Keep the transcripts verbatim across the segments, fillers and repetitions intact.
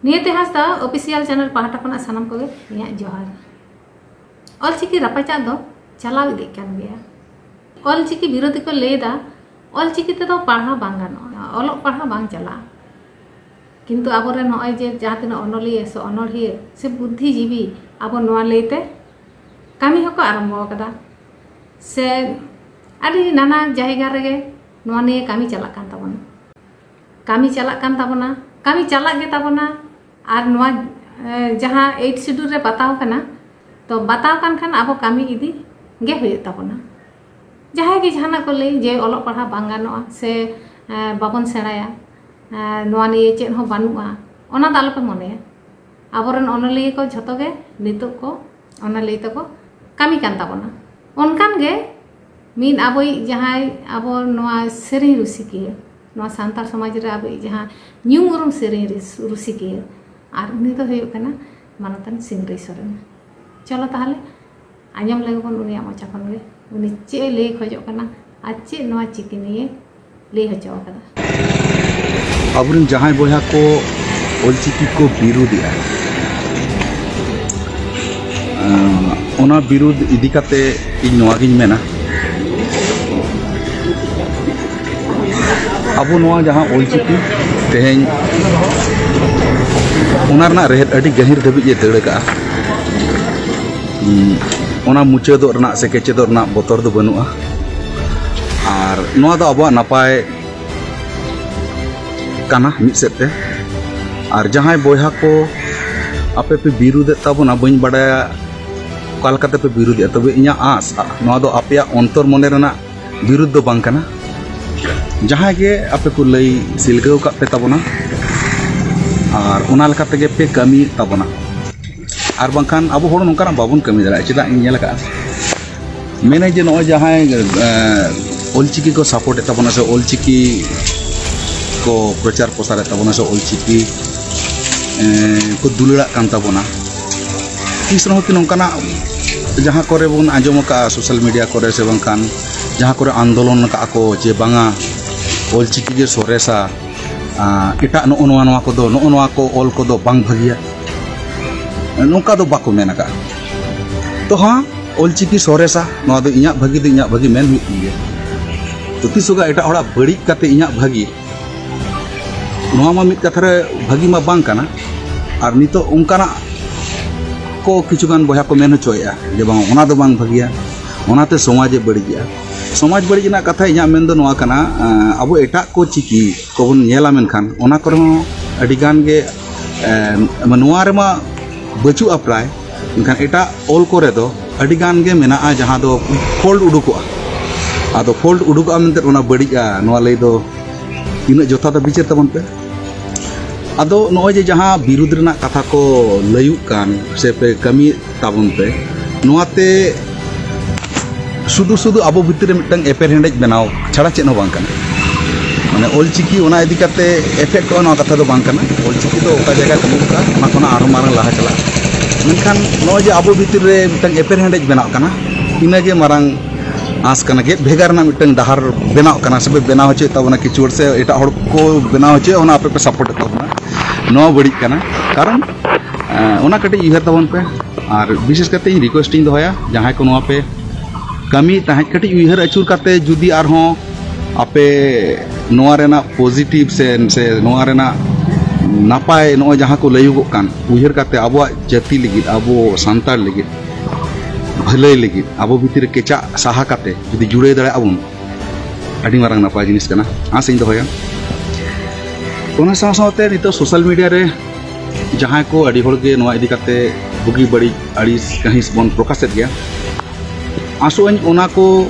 ᱱᱤᱭᱟᱹᱛᱮ ᱦᱟᱸᱥᱫᱟ official channel ᱯᱟᱦᱴᱟ ᱠᱷᱚᱱᱟᱜ ᱥᱟᱱᱟᱢ ᱠᱚᱜᱮ ᱤᱧᱟᱹᱜ ᱡᱚᱦᱟᱨ᱾ ᱚᱞᱪᱤᱠᱤ ᱨᱟᱯᱟᱪᱟᱜ ᱫᱚ ᱪᱟᱞᱟᱣ ᱤᱫᱤᱜ ᱠᱟᱱ ᱜᱮᱭᱟ᱾ ᱚᱞᱪᱤᱠᱤ ᱵᱤᱨᱳᱫᱷᱤ ᱠᱚ ᱞᱟᱹᱭ ᱮᱫᱟ, ᱚᱞᱪᱤᱠᱤ ᱛᱮᱫᱚ ᱯᱟᱲᱦᱟᱣ ᱵᱟᱝ ᱜᱟᱱᱚᱜᱼᱟ, ᱚᱞᱚᱜ ᱯᱟᱲᱦᱟᱣ ᱵᱟᱝ ᱪᱟᱞᱟᱜᱼᱟ᱾ ᱠᱤᱱᱛᱩ ᱟᱵᱚᱨᱮᱱ ᱱᱚᱜᱼᱚᱭ ᱡᱮ ᱡᱟᱦᱟᱸ ᱛᱤᱱᱟᱹᱜ ᱚᱱᱚᱞᱤᱭᱟᱹ ᱥᱮ ᱚᱱᱚᱲᱦᱤᱭᱟᱹ ᱥᱮ ᱵᱩᱫᱽᱫᱷᱤᱡᱤᱵᱤ, ᱟᱵᱚ ᱱᱚᱣᱟ ᱞᱟᱹᱭᱛᱮ ᱠᱟᱹᱢᱤ ᱦᱚᱸᱠᱚ ᱟᱨᱟᱢᱵᱚ ᱟᱠᱟᱫᱟ᱾ ᱥᱮ ᱟᱹᱰᱤ ᱱᱟᱱᱟ ᱡᱟᱭᱜᱟ ᱨᱮᱜᱮ ᱱᱚᱣᱟ ᱱᱤᱭᱮ ᱠᱟᱹᱢᱤ ᱪᱟᱞᱟᱜ ᱠᱟᱱ ᱛᱟᱵᱚᱱᱟ᱾ ᱠᱟᱹᱢᱤ ᱪᱟᱞᱟᱜ ᱠᱟᱱ ᱛᱟᱵᱚᱱᱟ, ᱠᱟᱹᱢᱤ ᱪᱟᱞᱟᱜ ᱜᱮ ᱛᱟᱵᱚᱱᱟ᱾ ᱟᱨ ᱱᱚᱣᱟ, ᱮ, ᱡᱟᱦᱟᱸ ᱮᱭᱤᱴ ᱥᱤᱰᱩᱞ ᱨᱮ ᱵᱟᱛᱟᱣ ᱠᱟᱱᱟ, ᱛᱚ ᱵᱟᱛᱟᱣ ᱠᱟᱱ ᱠᱷᱟᱱ ᱟᱵᱚ ᱠᱟᱹᱢᱤ ᱤᱫᱤ ᱜᱮ ᱦᱩᱭᱩᱜ ᱛᱟᱵᱚᱱᱟ᱾ ᱡᱟᱦᱟᱸᱭ ᱜᱮ ᱡᱟᱦᱟᱱᱟᱜ ᱠᱚ ᱞᱟᱹᱭ ᱡᱮ ᱚᱞᱚᱜ ᱯᱟᱲᱦᱟᱣ ᱵᱟᱝ ᱜᱟᱱᱚᱜᱼᱟ ᱥᱮ, ᱮ, ᱵᱟᱵᱚᱱ ᱥᱮᱬᱟᱭᱟ, ᱮ, ᱱᱚᱣᱟ ᱱᱤᱭᱮ ᱪᱮᱫ ᱦᱚᱸ ᱵᱟᱹᱱᱩᱜᱼᱟ, ᱚᱱᱟ ᱫᱚ ᱟᱞᱚᱯᱮ ᱢᱚᱱᱮᱭᱟ᱾ ᱟᱵᱚᱨᱮᱱ ᱚᱱᱚᱞᱤᱭᱟᱹ ᱠᱚ ᱡᱷᱚᱛᱚ ᱜᱮ ᱱᱤᱛᱚᱜ ᱠᱚ ᱚᱱᱚᱞᱤᱭᱟᱹ ᱛᱮᱠᱚ ᱠᱟᱹᱢᱤ ᱠᱟᱱ ᱛᱟᱵᱚᱱᱟ᱾ ᱚᱱᱠᱟᱱ ᱜᱮ ᱢᱤᱫ ᱟᱵᱚᱭᱤᱡ ᱡᱟᱦᱟᱸᱭ ᱟᱵᱚ ᱱᱚᱣᱟ ᱥᱮᱨᱮᱧ ᱨᱩᱥᱤᱠᱤᱭᱟᱹ, ᱱᱚᱣᱟ ᱥᱟᱱᱛᱟᱲ ᱥᱚᱢᱟᱡᱽ ᱨᱮ ᱟᱵᱚᱭᱤᱡ ᱡᱟᱦᱟᱸ ᱧᱩᱢ ᱩᱨᱩᱢ ᱥᱮᱨᱮᱧ ᱨᱤᱥ-, ᱨᱩᱥᱤᱠᱤᱭᱟᱹ, ᱟᱨ ᱩᱱᱤ ᱫᱚ ᱦᱩᱭᱩᱜ ᱠᱟᱱᱟ ᱢᱟᱱᱚᱛᱟᱱ ᱥᱤᱝᱨᱟᱹᱭ ᱥᱚᱨᱮᱱ᱾ ᱪᱚᱞᱚ ᱛᱟᱦᱚᱞᱮ ᱟᱸᱡᱚᱢ ᱞᱮᱜᱮ ᱵᱚᱱ ᱩᱱᱤᱭᱟᱜ ᱢᱚᱪᱟ ᱠᱷᱚᱱ ᱜᱮ, ᱩᱱᱤ ᱪᱮᱫ ᱮ ᱞᱟᱹᱭ ᱠᱷᱚᱡᱚᱜ ᱠᱟᱱᱟ ᱟᱨ ᱪᱮᱫ ᱱᱚᱣᱟ ᱪᱤᱠᱤ ᱱᱤᱭᱮ ᱞᱟᱹᱭ ᱦᱚᱪᱚ ᱟᱠᱟᱫᱟ᱾ ᱟᱵᱚᱨᱮᱱ ᱡᱟᱦᱟᱸᱭ ᱵᱚᱭᱦᱟ ᱠᱚ ᱚᱞᱪᱤᱠᱤ ᱠᱚ ᱵᱤᱨᱩᱫᱮᱜᱼᱟ, ᱟᱸ, ᱚᱱᱟ ᱵᱤᱨᱩᱫ ᱤᱫᱤ ᱠᱟᱛᱮ ᱤᱧ ᱱᱚᱣᱟᱜᱤᱧ ᱢᱮᱱᱟ, ᱟᱵᱚ ᱱᱚᱣᱟ ᱡᱟᱦᱟᱸ ᱚᱞᱪᱤᱠᱤ ᱛᱮᱦᱮᱧ ᱚᱱᱟ ᱨᱮᱱᱟᱜ ᱨᱮᱦᱮᱫ ᱟᱹᱰᱤ ᱜᱟᱹᱦᱤᱨ ᱫᱷᱟᱹᱵᱤᱡ ᱮ ᱫᱟᱹᱲ ᱟᱠᱟᱫᱼᱟ᱾ ᱩᱸ, ᱚᱱᱟ ᱢᱩᱪᱟᱹᱫᱚᱜ ᱨᱮᱱᱟᱜ ᱥᱮ ᱠᱮᱪᱮᱫᱚᱜ ᱨᱮᱱᱟᱜ ᱵᱚᱛᱚᱨ ᱫᱚ ᱵᱟᱹᱱᱩᱜᱼᱟ᱾ ᱟᱨ ᱱᱚᱣᱟ ᱫᱚ ᱟᱵᱚᱣᱟᱜ ᱱᱟᱯᱟᱭ ᱠᱟᱱᱟ ᱢᱤᱫ ᱥᱮᱫ ᱛᱮ᱾ ᱟᱨ ᱡᱟᱦᱟᱸᱭ ᱵᱚᱭᱦᱟ ᱠᱚ ᱟᱯᱮ ᱯᱮ ᱵᱤᱨᱩᱫᱮᱫ ᱛᱟᱵᱚᱱᱟ, ᱵᱟᱹᱧ ᱵᱟᱰᱟᱭᱟ ᱚᱠᱟ ᱞᱮᱠᱟ ᱛᱮᱯᱮ ᱵᱤᱨᱩᱫᱮᱜᱼᱟ, ᱛᱚᱵᱮ ᱤᱧᱟᱹᱜ ᱟᱸᱥ, ᱱᱚᱣᱟ ᱫᱚ ᱟᱯᱮᱭᱟᱜ ᱚᱱᱛᱚᱨ ᱢᱚᱱᱮ ᱨᱮᱱᱟᱜ ᱵᱤᱨᱩᱫ ᱫᱚ ᱵᱟᱝ ᱠᱟᱱᱟ᱾ ᱡᱟᱦᱟᱸᱭ ᱜᱮ ᱟᱯᱮ ᱠᱚ ᱞᱟᱹᱭ ᱥᱤᱞᱜᱟᱹᱣ ᱠᱟᱜ ᱯᱮ ᱛᱟᱵᱚᱱᱟ, ᱟᱨ ᱚᱱᱟ ᱞᱮᱠᱟ ᱛᱮᱜᱮ ᱯᱮ ᱠᱟᱹᱢᱤᱭᱮᱫ ᱛᱟᱵᱚᱱᱟ᱾ ᱟᱨ ᱵᱟᱝᱠᱷᱟᱱ ᱟᱵᱚ ᱦᱚᱲ ᱱᱚᱝᱠᱟᱱᱟᱜ ᱵᱟᱵᱚᱱ ᱠᱟᱹᱢᱤ ᱫᱟᱲᱮᱭᱟᱜᱼᱟ᱾ ᱪᱮᱫᱟᱜ ᱤᱧ ᱧᱮᱞ ᱟᱠᱟᱫᱼᱟ, ᱢᱮᱱᱟᱹᱧ ᱡᱮ ᱱᱚᱜᱼᱚᱭ ᱡᱟᱦᱟᱸᱭ, ᱮᱸ, ᱚᱞᱪᱤᱠᱤ ᱠᱚ ᱥᱟᱯᱳᱨᱴᱮᱫ ᱛᱟᱵᱚᱱᱟ ᱥᱮ ᱚᱞᱪᱤᱠᱤ ᱠᱚ ᱯᱨᱚᱪᱟᱨ ᱯᱨᱚᱥᱟᱨᱮᱫ ᱛᱟᱵᱚᱱᱟ ᱥᱮ ᱚᱞᱪᱤᱠᱤ, ᱮᱸ, ᱠᱚ ᱫᱩᱞᱟᱹᱲᱟᱜ ᱠᱟᱱ ᱛᱟᱵᱚᱱᱟ, ᱛᱤᱥ ᱨᱮᱦᱚᱸ ᱠᱤ ᱱᱚᱝᱠᱟᱱᱟᱜ ᱡᱟᱦᱟᱸ ᱠᱚᱨᱮ ᱵᱚᱱ ᱟᱸᱡᱚᱢ ᱟᱠᱟᱫᱼᱟ ᱥᱳᱥᱟᱞ ᱢᱤᱰᱤᱭᱟ ᱠᱚᱨᱮ ᱥᱮ ᱵᱟᱝᱠᱷᱟᱱ ᱡᱟᱦᱟᱸ ᱠᱚᱨᱮ ᱟᱱᱫᱳᱞᱚᱱ ᱟᱠᱟᱫᱼᱟ ᱠᱚ ᱡᱮ ᱵᱟᱝᱟ ᱚᱞᱪᱤᱠᱤ ᱜᱮ ᱥᱚᱨᱮᱥᱟ, ᱟᱸ, ᱮᱴᱟᱜ ᱱᱚᱜᱼᱚ ᱱᱚᱣᱟ, ᱱᱚᱣᱟ ᱠᱚᱫᱚ, ᱱᱚᱜᱼᱚ ᱱᱚᱣᱟ ᱠᱚ ᱚᱞ ᱠᱚᱫᱚ ᱵᱟᱝ ᱵᱷᱟᱹᱜᱤᱭᱟ, ᱱᱚᱝᱠᱟ ᱫᱚ ᱵᱟᱠᱚ ᱢᱮᱱ ᱟᱠᱟᱫᱼᱟ᱾ ᱛᱚ ᱦᱚᱸ, ᱚᱞᱪᱤᱠᱤ ᱥᱚᱨᱮᱥᱟ, ᱱᱚᱣᱟ ᱫᱚ ᱤᱧᱟᱹᱜ ᱵᱷᱟᱹᱜᱤ ᱫᱚ ᱤᱧᱟᱹᱜ ᱵᱷᱟᱹᱜᱤ ᱢᱮᱱ ᱦᱩᱭᱩᱜ ᱛᱤᱧ ᱜᱮᱭᱟ᱾ ᱛᱚ ᱛᱤᱥ ᱦᱚᱸ ᱮᱴᱟᱜ ᱦᱚᱲᱟᱜ ᱵᱟᱹᱲᱤᱡ ᱠᱟᱛᱮ ᱤᱧᱟᱹᱜ ᱵᱷᱟᱹᱜᱤ, ᱱᱚᱣᱟ ᱢᱟ ᱢᱤᱫ ᱠᱟᱛᱷᱟ ᱨᱮ ᱵᱷᱟᱹᱜᱤ ᱢᱟ ᱵᱟᱝ ᱠᱟᱱᱟ᱾ ᱟᱨ ᱱᱤᱛᱚᱜ ᱚᱱᱠᱟᱱᱟᱜ ᱠᱚ ᱠᱤᱪᱷᱩ ᱜᱟᱱ ᱵᱚᱭᱦᱟ ᱠᱚ ᱢᱮᱱ ᱦᱚᱪᱚᱭᱮᱫᱼᱟ ᱡᱮ ᱵᱟᱝ, ᱚᱱᱟ ᱫᱚ ᱵᱟᱝ ᱵᱷᱟᱹᱜᱤᱭᱟ, ᱚᱱᱟᱛᱮ ᱥᱚᱢᱟᱡᱽ ᱮ ᱵᱟᱹᱲᱤᱡᱮᱜᱼᱟ᱾ ᱥᱚᱢᱟᱡᱽ ᱵᱟᱹᱲᱤᱡ ᱨᱮᱱᱟᱜ ᱠᱟᱛᱷᱟ ᱤᱧᱟᱹᱜ ᱢᱮᱱ ᱫᱚ ᱱᱚᱣᱟ ᱠᱟᱱᱟ, ᱮᱸ, ᱟᱵᱚ ᱮᱴᱟᱜ ᱠᱚ ᱪᱤᱠᱤ ᱠᱚᱵᱚᱱ ᱧᱮᱞᱟ, ᱢᱮᱱᱠᱷᱟᱱ ᱚᱱᱟ ᱠᱚᱨᱮ ᱦᱚᱸ ᱟᱹᱰᱤ ᱜᱟᱱ ᱜᱮ, ᱮᱸ, ᱱᱚᱣᱟ ᱨᱮᱢᱟ ᱵᱟᱹᱪᱩᱜᱼᱟ ᱯᱨᱟᱭ, ᱢᱮᱱᱠᱷᱟᱱ ᱮᱴᱟᱜ ᱚᱞ ᱠᱚᱨᱮ ᱫᱚ ᱟᱹᱰᱤ ᱜᱟᱱ ᱜᱮ ᱢᱮᱱᱟᱜᱼᱟ ᱡᱟᱦᱟᱸ ᱫᱚ ᱯᱷᱚᱞᱴ ᱩᱰᱩᱠᱚᱜᱼᱟ᱾ ᱟᱫᱚ ᱯᱷᱚᱞᱴ ᱩᱰᱩᱠᱚᱜᱼᱟ ᱢᱮᱱᱛᱮ ᱚᱱᱟ ᱵᱟᱹᱲᱤᱡᱼᱟ, ᱱᱚᱣᱟ ᱞᱟᱹᱭ ᱫᱚ ᱛᱤᱱᱟᱹᱜ ᱡᱚᱛᱷᱟᱛᱟ ᱵᱤᱪᱟᱹᱨ ᱛᱟᱵᱚᱱ ᱯᱮ᱾ ᱟᱫᱚ ᱱᱚᱜᱼᱚᱭ ᱡᱮ ᱡᱟᱦᱟᱸ ᱵᱤᱨᱩᱫᱽ ᱨᱮᱱᱟᱜ ᱠᱟᱛᱷᱟ ᱠᱚ ᱞᱟᱹᱭᱩᱜ ᱠᱟᱱ ᱥᱮ ᱯᱮ ᱠᱟᱹᱢᱤᱭᱮᱫ ᱛᱟᱵᱚᱱ ᱯᱮ, ᱱᱚᱣᱟᱛᱮ ᱥᱩᱫᱷᱩ ᱥᱩᱫᱷᱩ ᱟᱵᱚ ᱵᱷᱤᱛᱤᱨ ᱨᱮ ᱢᱤᱫᱴᱟᱝ ᱮᱯᱮᱨᱦᱮᱸᱰᱮᱡ ᱵᱮᱱᱟᱣ ᱪᱷᱟᱲᱟ ᱪᱮᱫ ᱦᱚᱸ ᱵᱟᱝ ᱠᱟᱱᱟ᱾ ᱢᱟᱱᱮ ᱚᱞᱪᱤᱠᱤ ᱚᱱᱟ ᱤᱫᱤ ᱠᱟᱛᱮ ᱮᱯᱷᱮᱠᱴᱚᱜᱼᱟ, ᱱᱚᱣᱟ ᱠᱟᱛᱷᱟ ᱫᱚ ᱵᱟᱝ ᱠᱟᱱᱟ᱾ ᱚᱞᱪᱤᱠᱤ ᱫᱚ ᱚᱠᱟ ᱡᱟᱭᱜᱟ ᱛᱤᱸᱜᱩᱱ ᱠᱟᱱ, ᱚᱱᱟ ᱠᱷᱚᱱᱟᱜ ᱟᱨᱦᱚᱸ ᱢᱟᱨᱟᱝ ᱞᱟᱦᱟ ᱪᱟᱞᱟᱜᱼᱟ᱾ ᱢᱮᱱᱠᱷᱟᱱ ᱱᱚᱜᱼᱚᱭ ᱡᱮ ᱟᱵᱚ ᱵᱷᱤᱛᱤᱨ ᱨᱮ ᱢᱤᱫᱴᱟᱝ ᱮᱯᱮᱨᱦᱮᱸᱰᱮᱡ ᱵᱮᱱᱟᱜ ᱠᱟᱱᱟ, ᱤᱱᱟᱹᱜᱮ ᱢᱟᱨᱟᱝ ᱟᱸᱥ ᱠᱟᱱᱟ᱾ ᱜᱮᱫ ᱵᱷᱮᱜᱟᱨ ᱨᱮᱱᱟᱜ ᱢᱤᱫᱴᱟᱝ ᱰᱟᱦᱟᱨ ᱵᱮᱱᱟᱣ ᱠᱟᱱᱟ, ᱥᱮ ᱯᱮ ᱵᱮᱱᱟᱣ ᱦᱚᱪᱚᱭᱮᱫ ᱛᱟᱵᱚᱱᱟ ᱠᱤᱪᱷᱩ ᱦᱚᱲ, ᱥᱮ ᱮᱴᱟᱜ ᱦᱚᱲ ᱠᱚ ᱵᱮᱱᱟᱣ ᱦᱚᱪᱚᱭᱮᱫ, ᱚᱱᱟ ᱟᱯᱮ ᱯᱮ ᱥᱟᱯᱳᱨᱴ ᱮᱫ ᱛᱟᱵᱚᱱᱟ, ᱱᱚᱣᱟ ᱵᱟᱹᱲᱤᱡ ᱠᱟᱱᱟ᱾ ᱠᱟᱨᱚᱱ, ᱮᱸ, ᱚᱱᱟ ᱠᱟᱹᱴᱤᱡ ᱩᱭᱦᱟᱹᱨ ᱛᱟᱵᱚᱱ ᱯᱮ᱾ ᱟᱨ ᱵᱤᱥᱮᱥ ᱠᱟᱛᱮ ᱤᱧ ᱨᱤᱠᱩᱭᱮᱥᱴ ᱤᱧ ᱫᱚᱦᱚᱭᱟ, ᱡᱟᱦᱟᱸᱭ ᱠᱚ ᱱᱚᱣᱟ ᱯᱮ ᱠᱟᱹᱢᱤ ᱛᱟᱦᱮᱸᱫ, ᱠᱟᱹᱴᱤᱡ ᱩᱭᱦᱟᱹᱨ ᱟᱹᱪᱩᱨ ᱠᱟᱛᱮ ᱡᱩᱫᱤ ᱟᱨᱦᱚᱸ ᱟᱯᱮ ᱱᱚᱣᱟ ᱨᱮᱱᱟᱜ ᱯᱚᱡᱤᱴᱤᱵᱷ ᱥᱮ, ᱥᱮ ᱱᱚᱣᱟ ᱨᱮᱱᱟᱜ ᱱᱟᱯᱟᱭ, ᱱᱚᱜᱼᱚᱭ ᱡᱟᱦᱟᱸ ᱠᱚ ᱞᱟᱹᱭᱩᱜᱚᱜ ᱠᱟᱱ, ᱩᱭᱦᱟᱹᱨ ᱠᱟᱛᱮ ᱟᱵᱚᱣᱟᱜ ᱡᱟᱹᱛᱤ ᱞᱟᱹᱜᱤᱫ, ᱟᱵᱚ ᱥᱟᱱᱛᱟᱲ ᱞᱟᱹᱜᱤᱫ, ᱵᱷᱟᱹᱞᱟᱹᱭ ᱞᱟᱹᱜᱤᱫ, ᱟᱵᱚ ᱵᱷᱤᱛᱤᱨ ᱨᱮ ᱠᱮᱪᱟᱜ ᱥᱟᱦᱟ ᱠᱟᱛᱮ ᱡᱩᱫᱤ ᱡᱩᱲᱟᱹᱣ ᱫᱟᱲᱮᱭᱟᱜᱼᱟ ᱵᱚᱱ, ᱟᱹᱰᱤ ᱢᱟᱨᱟᱝ ᱱᱟᱯᱟᱭ ᱡᱤᱱᱤᱥ ᱠᱟᱱᱟ, ᱟᱸᱥ ᱤᱧ ᱫᱚᱦᱚᱭᱟ᱾ ᱚᱱᱟ ᱥᱟᱶ ᱥᱟᱶᱛᱮ ᱱᱤᱛᱚᱜ ᱥᱳᱥᱟᱞ ᱢᱤᱰᱤᱭᱟ ᱨᱮ ᱡᱟᱦᱟᱸᱭ ᱠᱚ ᱟᱹᱰᱤ ᱦᱚᱲ ᱜᱮ ᱱᱚᱣᱟ ᱤᱫᱤ ᱠᱟᱛᱮ ᱵᱩᱜᱤ ᱵᱟᱹᱲᱤᱡ ᱟᱹᱲᱤᱥ ᱠᱟᱹᱦᱤᱥ ᱵᱚᱱ ᱯᱨᱚᱠᱟᱥᱮᱫ ᱜᱮᱭᱟ, ᱟᱥᱚᱜ ᱟᱹᱧ ᱚᱱᱟ ᱠᱚ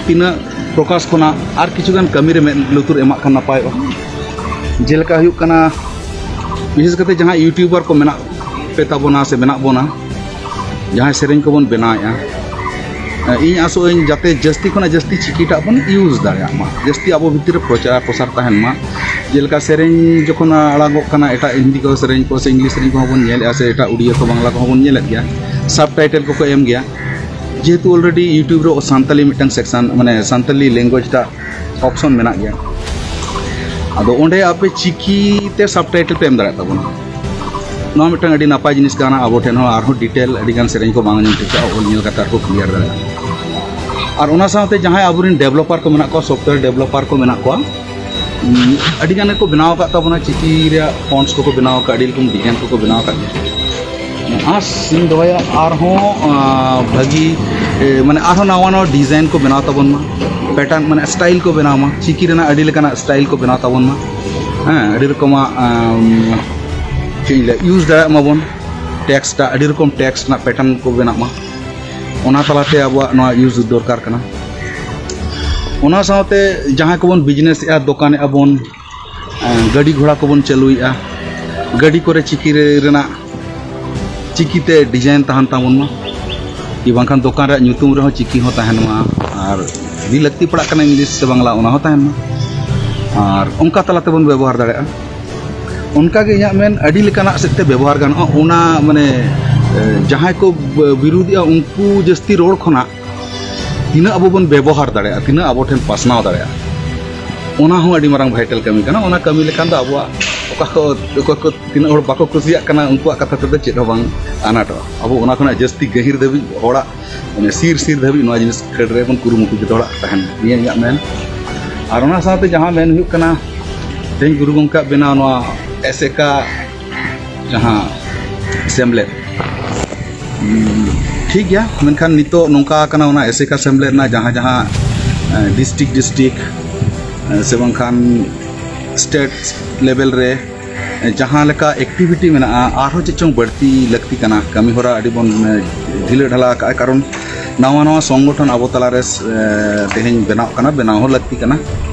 ᱛᱤᱱᱟᱹᱜ ᱯᱨᱚᱠᱟᱥ ᱠᱷᱚᱱᱟᱜ ᱟᱨ ᱠᱤᱪᱷᱩ ᱜᱟᱱ ᱠᱟᱹᱢᱤ ᱨᱮ ᱢᱮᱫ ᱞᱩᱛᱩᱨ ᱮᱢᱟᱜ ᱠᱷᱟᱱ ᱱᱟᱯᱟᱭᱚᱜᱼᱟ᱾ ᱡᱮᱞᱮᱠᱟ ᱦᱩᱭᱩᱜ ᱠᱟᱱᱟ, ᱵᱤᱥᱮᱥ ᱠᱟᱛᱮ ᱡᱟᱦᱟᱸ ᱭᱩᱴᱩᱵᱟᱨ ᱠᱚ ᱢᱮᱱᱟᱜ ᱯᱮ ᱛᱟᱵᱚᱱᱟ ᱥᱮ ᱢᱮᱱᱟᱜ ᱵᱚᱱᱟ, ᱡᱟᱦᱟᱸᱭ ᱥᱮᱨᱮᱧ ᱠᱚᱵᱚᱱ ᱵᱮᱱᱟᱣᱮᱫᱼᱟ, ᱤᱧ ᱟᱥᱚᱜ ᱟᱹᱧ ᱡᱟᱛᱮ ᱡᱟᱹᱥᱛᱤ ᱠᱷᱚᱱᱟᱜ ᱡᱟᱹᱥᱛᱤ ᱪᱤᱠᱤᱴᱟᱜ ᱵᱚᱱ ᱤᱭᱩᱡᱽ ᱫᱟᱲᱮᱭᱟᱜ ᱢᱟ, ᱡᱟᱹᱥᱛᱤ ᱟᱵᱚ ᱵᱷᱤᱛᱤᱨ ᱨᱮ ᱯᱨᱚᱪᱟᱨ ᱯᱨᱚᱥᱟᱨ ᱛᱟᱦᱮᱱ ᱢᱟ᱾ ᱡᱮᱞᱮᱠᱟ ᱥᱮᱨᱮᱧ ᱡᱚᱠᱷᱚᱱ ᱟᱲᱟᱜᱚᱜ ᱠᱟᱱᱟ, ᱮᱴᱟᱜ ᱦᱤᱱᱫᱤ ᱠᱚ ᱥᱮᱨᱮᱧ ᱠᱚ ᱥᱮ ᱤᱝᱞᱤᱥ ᱥᱮᱨᱮᱧ ᱠᱚᱦᱚᱸ ᱵᱚᱱ ᱧᱮᱞᱮᱫᱼᱟ, ᱥᱮ ᱮᱴᱟᱜ ᱩᱲᱤᱭᱟ ᱠᱚ ᱵᱟᱝᱞᱟ ᱠᱚᱦᱚᱸ ᱵᱚᱱ ᱧᱮᱞᱮᱫ ᱜᱮᱭᱟ, ᱥᱟᱵ ᱴᱟᱭᱴᱮᱞ ᱠᱚᱠᱚ ᱮᱢ ᱜᱮᱭᱟ᱾ ᱡᱮᱦᱮᱛᱩ ᱚᱞᱨᱮᱰᱤ ᱭᱩᱴᱩᱵᱽ ᱨᱮ ᱥᱟᱱᱛᱟᱞᱤ ᱢᱤᱫᱴᱟᱝ ᱥᱮᱠᱥᱟᱱ, ᱢᱟᱱᱮ ᱥᱟᱱᱛᱟᱞᱤ ᱞᱮᱝᱜᱩᱭᱮᱡᱽ ᱴᱟᱜ ᱚᱯᱥᱚᱱ ᱢᱮᱱᱟᱜ ᱜᱮᱭᱟ᱾ ᱟᱫᱚ ᱚᱸᱰᱮ ᱟᱯᱮ ᱪᱤᱠᱤ ᱛᱮ ᱥᱟᱵᱴᱟᱭᱴᱮᱞ ᱯᱮ ᱮᱢ ᱫᱟᱲᱮᱭᱟᱜ ᱛᱟᱵᱚᱱᱟ᱾ ᱱᱚᱣᱟ ᱢᱤᱫᱴᱟᱝ ᱟᱹᱰᱤ ᱱᱟᱯᱟᱭ ᱡᱤᱱᱤᱥ ᱠᱟᱱᱟ᱾ ᱟᱵᱚ ᱴᱷᱮᱱ ᱦᱚᱸ ᱟᱨᱦᱚᱸ ᱰᱤᱴᱮᱞ ᱟᱹᱰᱤ ᱜᱟᱱ ᱥᱮᱨᱮᱧ ᱠᱚ ᱵᱟᱝ ᱟᱸᱡᱚᱢ ᱴᱷᱤᱠᱟᱜᱼᱟ, ᱚᱞ ᱧᱮᱞ ᱠᱟᱛᱮ ᱟᱨᱦᱚᱸ ᱠᱞᱤᱭᱟᱨ ᱫᱟᱲᱮᱭᱟᱜᱼᱟ᱾ ᱟᱨ ᱚᱱᱟ ᱥᱟᱶᱛᱮ ᱡᱟᱦᱟᱸᱭ ᱟᱵᱚᱨᱮᱱ ᱰᱮᱵᱷᱞᱚᱯᱟᱨ ᱠᱚ ᱢᱮᱱᱟᱜ ᱠᱚᱣᱟ, ᱥᱚᱯᱷᱴᱣᱮᱭᱟᱨ ᱰᱮᱵᱷᱞᱚᱯᱟᱨ ᱠᱚ ᱢᱮᱱᱟᱜ ᱠᱚᱣᱟ, ᱩᱸ, ᱟᱹᱰᱤ ᱜᱟᱱ ᱜᱮᱠᱚ ᱵᱮᱱᱟᱣ ᱟᱠᱟᱫ ᱛᱟᱵᱚᱱᱟ, ᱪᱤᱠᱤ ᱨᱮᱭᱟᱜ ᱯᱷᱚᱱᱴᱥ ᱠᱚᱠᱚ ᱵᱮᱱᱟᱣ ᱟᱠᱟᱫ, ᱟᱹᱰᱤ ᱨᱚᱠᱚᱢ ᱰᱤᱡᱟᱭᱤᱱ ᱠᱚᱠᱚ ᱵᱮᱱᱟᱣ ᱟᱠᱟᱫ ᱜᱮᱭᱟ᱾ ᱟᱸᱥ ᱤᱧ ᱫᱚᱦᱚᱭᱟ ᱟᱨᱦᱚᱸ, ᱟᱸ, ᱵᱷᱟᱹᱜᱤ, ᱮ, ᱢᱟᱱᱮ ᱟᱨᱦᱚᱸ ᱱᱟᱣᱟ ᱱᱟᱣᱟ ᱰᱤᱡᱟᱭᱤᱱ ᱠᱚ ᱵᱮᱱᱟᱣ ᱛᱟᱵᱚᱱ ᱢᱟ, ᱯᱮᱴᱟᱨᱱ, ᱢᱟᱱᱮ ᱥᱴᱟᱭᱤᱞ ᱠᱚ ᱵᱮᱱᱟᱣ ᱢᱟ, ᱪᱤᱠᱤ ᱨᱮᱱᱟᱜ ᱟᱹᱰᱤ ᱞᱮᱠᱟᱱᱟᱜ ᱥᱴᱟᱭᱤᱞ ᱠᱚ ᱵᱮᱱᱟᱣ ᱛᱟᱵᱚᱱ ᱢᱟ᱾ ᱦᱮᱸ, ᱟᱹᱰᱤ ᱨᱚᱠᱚᱢᱟᱜ, ᱟᱢ, ᱪᱮᱫ ᱤᱧ ᱞᱟᱹᱭᱟ, ᱤᱭᱩᱡᱽ ᱫᱟᱲᱮᱭᱟᱜ ᱢᱟᱵᱚᱱ᱾ ᱴᱮᱠᱥᱴ ᱟᱜ ᱟᱹᱰᱤ ᱨᱚᱠᱚᱢ ᱴᱮᱠᱥᱴ ᱨᱮᱱᱟᱜ ᱯᱮᱴᱟᱨᱱ ᱠᱚ ᱵᱮᱱᱟᱜ ᱢᱟ, ᱚᱱᱟ ᱛᱟᱞᱟᱛᱮ ᱟᱵᱚᱣᱟᱜ ᱱᱚᱣᱟ ᱤᱭᱩᱡᱽ ᱫᱚᱨᱠᱟᱨ ᱠᱟᱱᱟ᱾ ᱚᱱᱟ ᱥᱟᱶᱛᱮ ᱡᱟᱦᱟᱸᱭ ᱠᱚᱵᱚᱱ ᱵᱤᱡᱽᱱᱮᱥ ᱮᱜᱼᱟ, ᱫᱚᱠᱟᱱ ᱮᱜᱼᱟ ᱵᱚᱱ, ᱮᱸ, ᱜᱟᱹᱰᱤ ᱜᱷᱚᱲᱟ ᱠᱚᱵᱚᱱ ᱪᱟᱹᱞᱩᱭᱮᱜᱼᱟ, ᱜᱟᱹᱰᱤ ᱠᱚᱨᱮ ᱪᱤᱠᱤ ᱨᱮ-, ᱨᱮᱱᱟᱜ, ᱪᱤᱠᱤᱛᱮ ᱰᱤᱡᱟᱭᱤᱱ ᱛᱟᱦᱮᱱ ᱛᱟᱵᱚᱱ ᱢᱟ, ᱠᱤ ᱵᱟᱝᱠᱷᱟᱱ ᱫᱚᱠᱟᱱ ᱨᱮᱭᱟᱜ ᱧᱩᱛᱩᱢ ᱨᱮᱦᱚᱸ ᱪᱤᱠᱤ ᱦᱚᱸ ᱛᱟᱦᱮᱱ ᱢᱟ, ᱟᱨ ᱡᱩᱫᱤ ᱞᱟᱹᱠᱛᱤ ᱯᱟᱲᱟᱜ ᱠᱟᱱᱟ ᱤᱝᱞᱤᱥ ᱥᱮ ᱵᱟᱝᱞᱟ, ᱚᱱᱟ ᱦᱚᱸ ᱛᱟᱦᱮᱱ ᱢᱟ᱾ ᱟᱨ ᱚᱱᱠᱟ ᱛᱟᱞᱟ ᱛᱮᱵᱚᱱ ᱵᱮᱵᱚᱦᱟᱨ ᱫᱟᱲᱮᱭᱟᱜᱼᱟ᱾ ᱚᱱᱠᱟᱜᱮ ᱤᱧᱟᱹᱜ ᱢᱮᱱ, ᱟᱹᱰᱤ ᱞᱮᱠᱟᱱᱟᱜ ᱥᱮᱫ ᱛᱮ ᱵᱮᱵᱚᱦᱟᱨ ᱜᱟᱱᱚᱜᱼᱟ᱾ ᱚᱱᱟ, ᱢᱟᱱᱮ, ᱮ, ᱡᱟᱦᱟᱸᱭ ᱠᱚ ᱵ-, ᱵᱤᱨᱩᱫᱷᱮᱜᱼᱟ, ᱩᱱᱠᱩ ᱡᱟᱹᱥᱛᱤ ᱨᱚᱲ ᱠᱷᱚᱱᱟᱜ ᱛᱤᱱᱟᱹᱜ ᱟᱵᱚ ᱵᱚᱱ ᱵᱮᱵᱚᱦᱟᱨ ᱫᱟᱲᱮᱭᱟᱜᱼᱟ, ᱛᱤᱱᱟᱹᱜ ᱟᱵᱚ ᱴᱷᱮᱱ ᱯᱟᱥᱱᱟᱣ ᱫᱟᱲᱮᱭᱟᱜᱼᱟ, ᱚᱱᱟ ᱦᱚᱸ ᱟᱹᱰᱤ ᱢᱟᱨᱟᱝ ᱵᱷᱟᱭᱴᱟᱞ ᱠᱟᱹᱢᱤ ᱠᱟᱱᱟ᱾ ᱚᱱᱟ ᱠᱟᱹᱢᱤ ᱞᱮᱠᱷᱟᱱ ᱫᱚ ᱟᱵᱚᱣᱟᱜ ᱚᱠᱟ ᱠᱚ, ᱚᱠᱚᱭ ᱠᱚ ᱛᱤᱱᱟᱹᱜ ᱦᱚᱲ ᱵᱟᱠᱚ ᱠᱩᱥᱤᱭᱟᱜ ᱠᱟᱱᱟ, ᱩᱱᱠᱩᱣᱟᱜ ᱠᱟᱛᱷᱟ ᱛᱮᱫᱚ ᱪᱮᱫ ᱦᱚᱸ ᱵᱟᱝ ᱟᱱᱟᱴᱚᱜᱼᱟ᱾ ᱟᱵᱚ ᱚᱱᱟ ᱠᱷᱚᱱᱟᱜ ᱡᱟᱹᱥᱛᱤ ᱜᱟᱹᱦᱤᱨ ᱫᱷᱟᱹᱵᱤᱡ ᱦᱚᱲᱟᱜ, ᱢᱟᱱᱮ, ᱥᱤᱨ ᱥᱤᱨ ᱫᱷᱟᱹᱵᱤᱡ ᱱᱚᱣᱟ ᱡᱤᱱᱤᱥ ᱠᱷᱟᱹᱲ ᱨᱮ ᱵᱚᱱ ᱠᱩᱨᱩᱢᱩᱴᱩ ᱡᱚᱛᱚ ᱦᱚᱲᱟᱜ ᱛᱟᱦᱮᱱ, ᱱᱤᱭᱟᱹ ᱤᱧᱟᱹᱜ ᱢᱮᱱ᱾ ᱟᱨ ᱚᱱᱟ ᱥᱟᱶᱛᱮ ᱡᱟᱦᱟᱸ ᱢᱮᱱ ᱦᱩᱭᱩᱜ ᱠᱟᱱᱟ, ᱛᱮᱦᱮᱧ ᱜᱩᱨᱩ ᱜᱚᱢᱠᱮᱭᱟᱜ ᱵᱮᱱᱟᱣ ᱱᱚᱣᱟ ᱮᱥᱮᱠᱟ ᱡᱟᱦᱟᱸ ᱥᱮᱢᱞᱮᱫ, ᱩᱸ, ᱴᱷᱤᱠ ᱜᱮᱭᱟ, ᱢᱮᱱᱠᱷᱟᱱ ᱱᱤᱛᱚᱜ ᱱᱚᱝᱠᱟ ᱠᱟᱱᱟ, ᱚᱱᱟ ᱮᱥᱮᱠᱟ ᱥᱮᱢᱞᱮᱫ ᱨᱮᱱᱟᱜ ᱡᱟᱦᱟᱸ ᱡᱟᱦᱟᱸ, ᱮᱸ, ᱰᱤᱥᱴᱨᱤᱠᱴ ᱰᱤᱥᱴᱨᱤᱠᱴ, ᱮᱸ, ᱥᱮ ᱵᱟᱝᱠᱷᱟᱱ ᱥᱴᱮᱴ ᱞᱮᱵᱮᱞ ᱨᱮ, ᱮᱸ, ᱡᱟᱦᱟᱸ ᱞᱮᱠᱟ ᱮᱠᱴᱤᱵᱷᱤᱴᱤ ᱢᱮᱱᱟᱜᱼᱟ, ᱟᱨᱦᱚᱸ ᱪᱮᱫ ᱪᱚᱝ ᱵᱟᱹᱲᱛᱤ ᱞᱟᱹᱠᱛᱤ ᱠᱟᱱᱟ᱾ ᱠᱟᱹᱢᱤ ᱦᱚᱨᱟ ᱟᱹᱰᱤ ᱵᱚᱱ, ᱮᱸ, ᱰᱷᱤᱞᱟᱹ ᱰᱷᱟᱞᱟ ᱟᱠᱟᱫᱼᱟ, ᱠᱟᱨᱚᱱ ᱱᱟᱣᱟ ᱱᱟᱣᱟ ᱥᱚᱝᱜᱚᱴᱷᱚᱱ ᱟᱵᱚ ᱛᱟᱞᱟᱨᱮ, ᱮᱸ, ᱛᱮᱦᱮᱧ ᱵᱮᱱᱟᱣ ᱠᱟᱱᱟ, ᱵᱮᱱᱟᱣ ᱦᱚᱸ ᱞᱟᱹᱠᱛᱤ ᱠᱟᱱᱟ᱾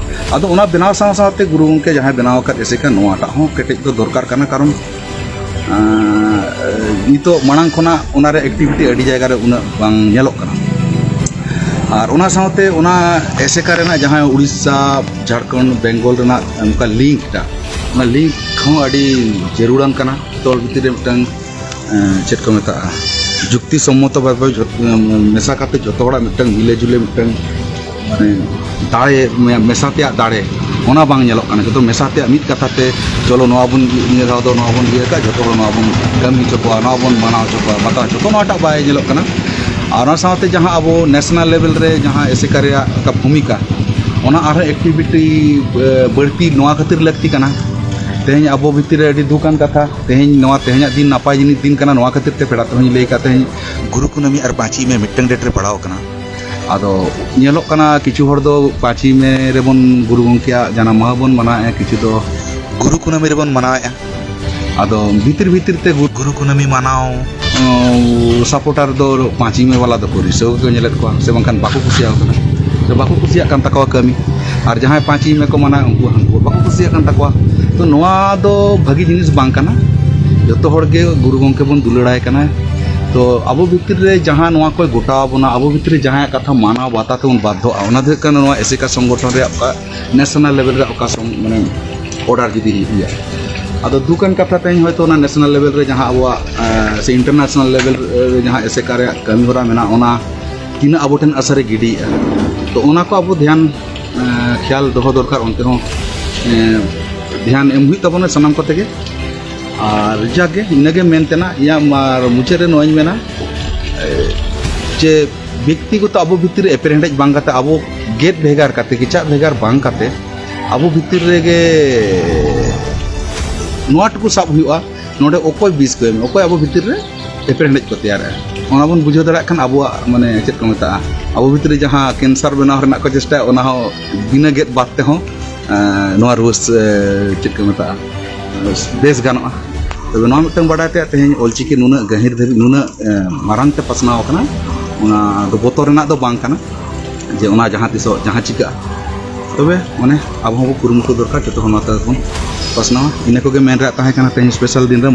ᱟᱫᱚ ᱚᱱᱟ ᱵᱮᱱᱟᱣ ᱥᱟᱶ ᱥᱟᱶᱛᱮ ᱜᱩᱨᱩ ᱜᱚᱢᱠᱮ ᱡᱟᱦᱟᱸᱭ ᱵᱮᱱᱟᱣ ᱟᱠᱟᱫ ᱮᱥᱮᱠᱟ, ᱱᱚᱣᱟᱴᱟᱜ ᱦᱚᱸ ᱠᱮᱴᱮᱡ ᱫᱚ ᱫᱚᱨᱠᱟᱨ ᱠᱟᱱᱟ, ᱠᱟᱨᱚᱱ ᱟᱸ, ᱱᱤᱛᱚᱜ ᱢᱟᱲᱟᱝ ᱠᱷᱚᱱᱟᱜ ᱚᱱᱟ ᱨᱮ ᱮᱠᱴᱤᱵᱷᱤᱴᱤ ᱟᱹᱰᱤ ᱡᱟᱭᱜᱟ ᱨᱮ ᱩᱱᱟᱹᱜ ᱵᱟᱝ ᱧᱮᱞᱚᱜ ᱠᱟᱱᱟ᱾ ᱟᱨ ᱚᱱᱟ ᱥᱟᱶᱛᱮ ᱚᱱᱟ ᱮᱥᱮᱠᱟ ᱨᱮᱱᱟᱜ ᱡᱟᱦᱟᱸ ᱩᱲᱤᱥᱥᱟ, ᱡᱷᱟᱲᱠᱷᱚᱸᱰ, ᱵᱮᱝᱜᱚᱞ ᱨᱮᱱᱟᱜ ᱚᱱᱠᱟ ᱞᱤᱝᱠ ᱴᱟ, ᱚᱱᱟ ᱞᱤᱝᱠ ᱦᱚᱸ ᱟᱹᱰᱤ ᱡᱟᱹᱨᱩᱲᱟᱱ ᱠᱟᱱᱟ᱾ ᱡᱚᱛᱚ ᱦᱚᱲ ᱵᱷᱤᱛᱤᱨ ᱨᱮ ᱢᱤᱫᱴᱟᱝ, ᱟᱸ, ᱪᱮᱫ ᱠᱚ ᱢᱮᱛᱟᱜᱼᱟ, ᱡᱩᱠᱛᱤ ᱥᱚᱢᱢᱚᱛᱚ ᱵᱷᱟᱵᱮ ᱡᱷᱚᱛ-, ᱢᱮᱥᱟ ᱠᱟᱛᱮ ᱡᱚᱛᱚ ᱦᱚᱲᱟᱜ ᱢᱤᱫᱴᱟᱝ ᱢᱤᱞᱮ ᱡᱩᱞᱮ ᱢᱤᱫᱴᱟᱝ, ᱢᱟᱱᱮ, ᱫᱟᱲᱮ, ᱢᱮ-, ᱢᱮᱥᱟ ᱛᱮᱭᱟᱜ ᱫᱟᱲᱮ, ᱚᱱᱟ ᱵᱟᱝ ᱧᱮᱞᱚᱜ ᱠᱟᱱᱟ᱾ ᱡᱚᱛᱚ ᱢᱮᱥᱟ ᱛᱮᱭᱟᱜ ᱢᱤᱫ ᱠᱟᱛᱷᱟ ᱛᱮ, "ᱪᱚᱞᱚ, ᱱᱚᱣᱟ ᱵᱚᱱ, ᱱᱤᱭᱟᱹ ᱫᱷᱟᱣ ᱫᱚ ᱱᱚᱣᱟ ᱵᱚᱱ ᱤᱭᱟᱹ ᱠᱟᱜ, ᱡᱚᱛᱚ ᱦᱚᱲ ᱱᱚᱣᱟ ᱵᱚᱱ ᱠᱟᱹᱢᱤ ᱦᱚᱪᱚ ᱠᱚᱣᱟ, ᱱᱚᱣᱟ ᱵᱚᱱ ᱢᱟᱱᱟᱣ ᱦᱚᱪᱚ ᱠᱚᱣᱟ", ᱱᱚᱣᱟᱴᱟᱜ ᱵᱟᱭ ᱧᱮᱞᱚᱜ ᱠᱟᱱᱟ᱾ ᱟᱨ ᱚᱱᱟ ᱥᱟᱶᱛᱮ ᱡᱟᱦᱟᱸ ᱟᱵᱚ ᱱᱮᱥᱱᱟᱞ ᱞᱮᱵᱮᱞ ᱨᱮ ᱡᱟᱦᱟᱸ ᱮᱥᱮᱠᱟ ᱨᱮᱭᱟᱜ ᱚᱠᱟ ᱵᱷᱩᱢᱤᱠᱟ, ᱚᱱᱟ ᱟᱨᱦᱚᱸ ᱮᱠᱴᱤᱵᱷᱤᱴᱤ, ᱮ, ᱵᱟᱹᱲᱛᱤ ᱱᱚᱣᱟ ᱠᱷᱟᱹᱛᱤᱨ ᱞᱟᱹᱠᱛᱤ ᱠᱟᱱᱟ᱾ ᱛᱮᱦᱮᱧ ᱟᱵᱚ ᱵᱷᱤᱛᱤᱨ ᱨᱮ ᱟᱹᱰᱤ ᱫᱩᱠᱟᱱ ᱠᱟᱛᱷᱟ, ᱛᱮᱦᱮᱧ ᱱᱚᱣᱟ ᱛᱮᱦᱮᱧᱟᱜ ᱫᱤᱱ ᱱᱟᱯᱟᱭ ᱡᱤᱱᱤᱥ ᱫᱤᱱ ᱠᱟᱱᱟ, ᱱᱚᱣᱟ ᱠᱷᱟᱹᱛᱤᱨ ᱛᱮ ᱯᱮᱲᱟ ᱛᱮᱦᱚᱧ ᱞᱟᱹᱭ ᱠᱟᱜ ᱛᱮᱦᱮᱧ ᱜᱩᱨᱩ ᱠᱩᱱᱟᱹᱢᱤ ᱟᱨ ᱯᱟᱸᱪᱤ ᱢᱮ ᱢᱤᱫᱴᱟᱝ ᱰᱮᱴ ᱨᱮ ᱯᱟᱲᱟᱣ ᱠᱟᱱᱟ᱾ ᱟᱫᱚ ᱧᱮᱞᱚᱜ ᱠᱟᱱᱟ ᱠᱤᱪᱷᱩ ᱦᱚᱲ ᱫᱚ ᱯᱟᱸᱪᱤ ᱢᱮ ᱨᱮᱵᱚᱱ ᱜᱩᱨᱩ ᱜᱚᱢᱠᱮᱭᱟᱜ ᱡᱟᱱᱟᱢ ᱢᱟᱦᱟ ᱵᱚᱱ ᱢᱟᱱᱟᱣᱮᱫᱼᱟ, ᱠᱤᱪᱷᱩ ᱫᱚ ᱜᱩᱨᱩ ᱠᱩᱱᱟᱹᱢᱤ ᱨᱮᱵᱚᱱ ᱢᱟᱱᱟᱣᱮᱫᱼᱟ᱾ ᱟᱫᱚ ᱵᱷᱤᱛᱤᱨ ᱵᱷᱤᱛᱤᱨ ᱛᱮ ᱜᱩ-, ᱜᱩᱨᱩ ᱠᱩᱱᱟᱹᱢᱤ ᱢᱟᱱᱟᱣ, ᱩᱸ, ᱥᱟᱯᱳᱨᱴᱟᱨ ᱫᱚ ᱯᱟᱸᱪᱤ ᱢᱮ ᱵᱟᱞᱟ ᱫᱚᱠᱚ ᱨᱤᱥᱟᱹᱣ ᱜᱮᱠᱚ ᱧᱮᱞᱮᱫ ᱠᱚᱣᱟ, ᱥᱮ ᱵᱟᱝᱠᱷᱟᱱ ᱵᱟᱠᱚ ᱠᱩᱥᱤᱭᱟᱠᱚ ᱠᱟᱱᱟ, ᱥᱮ ᱵᱟᱠᱚ ᱠᱩᱥᱤᱭᱟᱜ ᱠᱟᱱ ᱛᱟᱠᱚᱣᱟ ᱠᱟᱹᱢᱤ᱾ ᱟᱨ ᱡᱟᱦᱟᱸᱭ ᱯᱟᱸᱪᱤ ᱢᱮ ᱠᱚ ᱢᱟᱱᱟᱣ, ᱩᱱᱠᱩ ᱦᱟᱹᱱᱠᱩ ᱵᱟᱠᱚ ᱠᱩᱥᱤᱭᱟᱜ ᱠᱟᱱ ᱛᱟᱠᱚᱣᱟ᱾ ᱛᱚ ᱱᱚᱣᱟ ᱫᱚ ᱵᱷᱟᱹᱜᱤ ᱡᱤᱱᱤᱥ ᱵᱟᱝ ᱠᱟᱱᱟ᱾ ᱡᱚᱛᱚ ᱦᱚᱲ ᱜᱮ ᱜᱩᱨᱩ ᱜᱚᱢᱠᱮ ᱵᱚᱱ ᱫᱩᱞᱟᱹᱲᱟᱭ ᱠᱟᱱᱟ᱾ ᱛᱚ ᱟᱵᱚ ᱵᱷᱤᱛᱤᱨ ᱨᱮ ᱡᱟᱦᱟᱸ ᱱᱚᱣᱟ ᱠᱚᱭ ᱜᱚᱴᱟᱣ ᱟᱵᱚᱱᱟ, ᱟᱵᱚ ᱵᱷᱤᱛᱤᱨ ᱨᱮ ᱡᱟᱦᱟᱸᱭᱟᱜ ᱠᱟᱛᱷᱟ ᱢᱟᱱᱟᱣ ᱵᱟᱛᱟᱣ ᱛᱮᱵᱚᱱ ᱵᱟᱫᱽᱫᱷᱚᱜᱼᱟ, ᱚᱱᱟ ᱫᱚ ᱦᱩᱭᱩᱜ ᱠᱟᱱᱟ ᱱᱚᱣᱟ ᱮᱥᱮᱠᱟ ᱥᱚᱝᱜᱚᱴᱷᱚᱱ ᱨᱮᱭᱟᱜ ᱚᱠᱟ ᱱᱮᱥᱱᱟᱞ ᱞᱮᱵᱮᱞ ᱨᱮ ᱚᱠᱟ ᱥᱚᱝ-, ᱢᱟᱱᱮ ᱚᱰᱟᱨ ᱡᱩᱫᱤ ᱦᱩᱭᱩᱜ ᱜᱮᱭᱟ᱾ ᱟᱫᱚ ᱫᱩᱠᱟᱱ ᱠᱟᱛᱷᱟ ᱛᱮᱦᱮᱧ ᱦᱚᱭᱛᱳ ᱚᱱᱟ ᱱᱮᱥᱱᱟᱞ ᱞᱮᱵᱮᱞ ᱨᱮ ᱡᱟᱦᱟᱸ ᱟᱵᱚᱣᱟᱜ, ᱮᱸ, ᱥᱮ ᱤᱱᱴᱟᱨᱱᱮᱥᱱᱟᱞ ᱞᱮᱵᱮᱞ ᱨᱮ ᱡᱟᱦᱟᱸ ᱮᱥᱮᱠᱟ ᱨᱮᱭᱟᱜ ᱠᱟᱹᱢᱤ ᱦᱚᱨᱟ ᱢᱮᱱᱟᱜᱼᱟ, ᱚᱱᱟ ᱛᱤᱱᱟᱹᱜ ᱟᱵᱚ ᱴᱷᱮᱱ ᱟᱥᱟᱨᱮ ᱜᱤᱰᱤᱭᱮᱫᱼᱟ᱾ ᱛᱚ ᱚᱱᱟ ᱠᱚ ᱟᱵᱚ ᱫᱷᱮᱭᱟᱱ, ᱮᱸ, ᱠᱷᱮᱭᱟᱞ ᱫᱚᱦᱚ ᱫᱚᱨᱠᱟᱨ, ᱚᱱᱛᱮ ᱦᱚᱸ, ᱮᱸ, ᱫᱷᱮᱭᱟᱱ ᱮᱢ ᱦᱩᱭᱩᱜ ᱛᱟᱵᱚᱱᱟ ᱥᱟᱱᱟᱢ ᱠᱚᱛᱮ ᱜᱮ᱾ ᱟᱨ ᱡᱟᱜᱮ ᱤᱱᱟᱹᱜᱮ ᱢᱮᱱ ᱛᱮᱱᱟᱜ ᱤᱧᱟᱹᱜ, ᱟᱨ ᱢᱩᱪᱟᱹᱫ ᱨᱮ ᱱᱚᱣᱟᱧ ᱢᱮᱱᱟ, ᱮ, ᱡᱮ ᱵᱮᱠᱛᱤᱜᱚᱛᱚ ᱟᱵᱚ ᱵᱷᱤᱛᱤᱨ ᱨᱮ ᱮᱯᱮᱨᱦᱮᱸᱰᱮᱡ ᱵᱟᱝ ᱠᱟᱛᱮ, ᱟᱵᱚ ᱜᱮᱫ ᱵᱷᱮᱜᱟᱨ ᱠᱟᱛᱮ, ᱠᱮᱪᱟᱜ ᱵᱷᱮᱜᱟᱨ ᱵᱟᱝ ᱠᱟᱛᱮ, ᱟᱵᱚ ᱵᱷᱤᱛᱤᱨ ᱨᱮᱜᱮ ᱱᱚᱣᱟ ᱴᱩᱠᱩ ᱥᱟᱵ ᱦᱩᱭᱩᱜᱼᱟ, ᱱᱚᱰᱮ ᱚᱠᱚᱭ ᱵᱤᱥ ᱠᱚ ᱮᱢᱟ, ᱚᱠᱚᱭ ᱟᱵᱚ ᱵᱷᱤᱛᱤᱨ ᱨᱮ ᱮᱯᱮᱨᱦᱮᱸᱰᱮᱡ ᱠᱚ ᱛᱮᱭᱟᱨᱟ᱾ ᱚᱱᱟ ᱵᱚᱱ ᱵᱩᱡᱷᱟᱹᱣ ᱫᱟᱲᱮᱭᱟᱜ ᱠᱷᱟᱱ ᱟᱵᱚᱣᱟᱜ, ᱢᱟᱱᱮ, ᱪᱮᱫ ᱠᱚ ᱢᱮᱛᱟᱜᱼᱟ, ᱟᱵᱚ ᱵᱷᱤᱛᱨᱤ ᱡᱟᱦᱟᱸ ᱠᱮᱱᱥᱟᱨ ᱵᱮᱱᱟᱣ ᱨᱮᱱᱟᱜ ᱠᱚ ᱪᱮᱥᱴᱟᱭᱟ, ᱚᱱᱟ ᱦᱚᱸ ᱵᱤᱱᱟᱹ ᱜᱮᱫ ᱵᱟᱫ ᱛᱮᱦᱚᱸ, ᱮᱸ, ᱱᱚᱣᱟ ᱨᱩᱣᱟᱹ ᱥ-, ᱮᱸ, ᱪᱮᱫ ᱠᱚ ᱢᱮᱛᱟᱜᱼᱟ, ᱵᱮᱥ ᱜᱟᱱᱚᱜᱼᱟ᱾ ᱛᱚᱵᱮ ᱱᱚᱣᱟ ᱢᱤᱫᱴᱟᱝ ᱵᱟᱰᱟᱭ ᱛᱮ ᱛᱮᱦᱮᱧ ᱚᱞᱪᱤᱠᱤ ᱱᱩᱱᱟᱹᱜ ᱜᱟᱹᱦᱤᱨ ᱫᱷᱟᱹᱵᱤᱡ, ᱱᱩᱱᱟᱹᱜ, ᱮᱸ, ᱢᱟᱨᱟᱝ ᱛᱮ ᱯᱟᱥᱱᱟᱣ ᱟᱠᱟᱱᱟ, ᱚᱱᱟ ᱫᱚ ᱵᱚᱛᱚᱨ ᱨᱮᱱᱟᱜ ᱫᱚ ᱵᱟᱝ ᱠᱟᱱᱟ ᱡᱮ ᱚᱱᱟ ᱡᱟᱦᱟᱸ ᱛᱤᱥᱚᱜ ᱡᱟᱦᱟᱸ ᱪᱤᱠᱟᱹᱜᱼᱟ᱾ ᱛᱚᱵᱮ ᱢᱟᱱᱮ ᱟᱵᱚ ᱦᱚᱸᱵᱚ ᱠᱩᱨᱩᱢᱩᱴᱩ ᱫᱚᱨᱠᱟᱨ, ᱡᱚᱛᱚ ᱦᱚᱲ ᱱᱚᱣᱟ ᱛᱮᱵᱚᱱ ᱯᱟᱥᱱᱟᱣᱟ᱾ ᱤᱱᱟᱹ ᱠᱚᱜᱮ ᱢᱮᱱ ᱨᱮᱭᱟᱜ ᱛᱟᱦᱮᱸ ᱠᱟᱱᱟ ᱛᱮᱦᱮᱧ ᱥᱯᱮᱥᱟᱞ ᱫᱤᱱ ᱨᱮ᱾